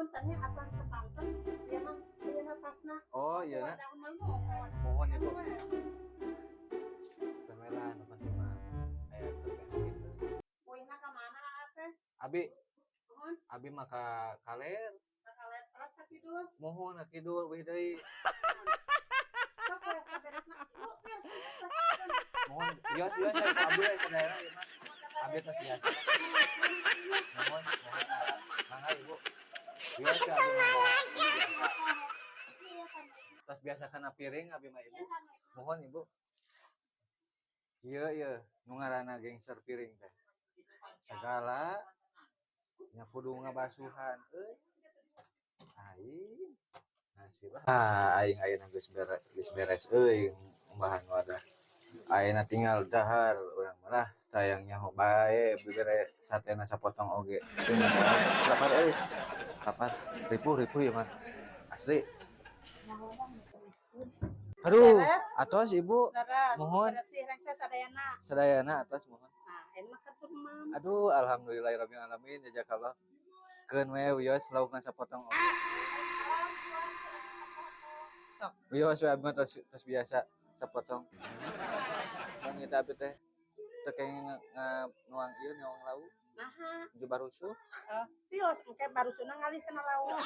Punten nya asan teu pantes, ieu mah ieu tasna. Oh iya na. Wadah mah mohon. Mohon Ibu. Kamera nu penting mah aya bensin. Uihna ka mana teh? Abi Mohon. Abi mah ka kaler. Sakaler teras ka kidul. Mohon ka kidul wih deui. Sok we kaberesna. Bu, biasa. Mohon ios ios saya ka abi we ka daerah ieu mah. Abi tos biasa. Mohon mohon mangga Ibu. Biasa abi mah biasa. Tos biasa kana piring abi mah, Ibu. Mohon, Ibu. Iya iya, nu ngaranna gangster piring teh. Segala nya kudu ngabasuhan euy. Aing nasib ah aing ayeuna geus beres euy ngumbahan wadah. Ayeuna tinggal dahar urang mah lah tayang nyaho bae bibere satena sapotong oge. Lapar euy. Lapar. Ripuh ripuh ieu mah. Asli. Aduh, Beres? Atos, Ibu. Leres. Mohon. Beresih rengse sadayana. Sadayana atos, mohon. Nah, ini mah katur mam. Aduh, alhamdulillahirabbil alamin, jazakallah. Keun we wios laukna sapotong oge. Sok. Wios we abi mah tos tos biasa sapotong. Mun kita abi teh teu kenging nuang ieu nuang lauk. Naha? Nuju barusuh. Oh, tios engke barusuna ngalih kana lauk.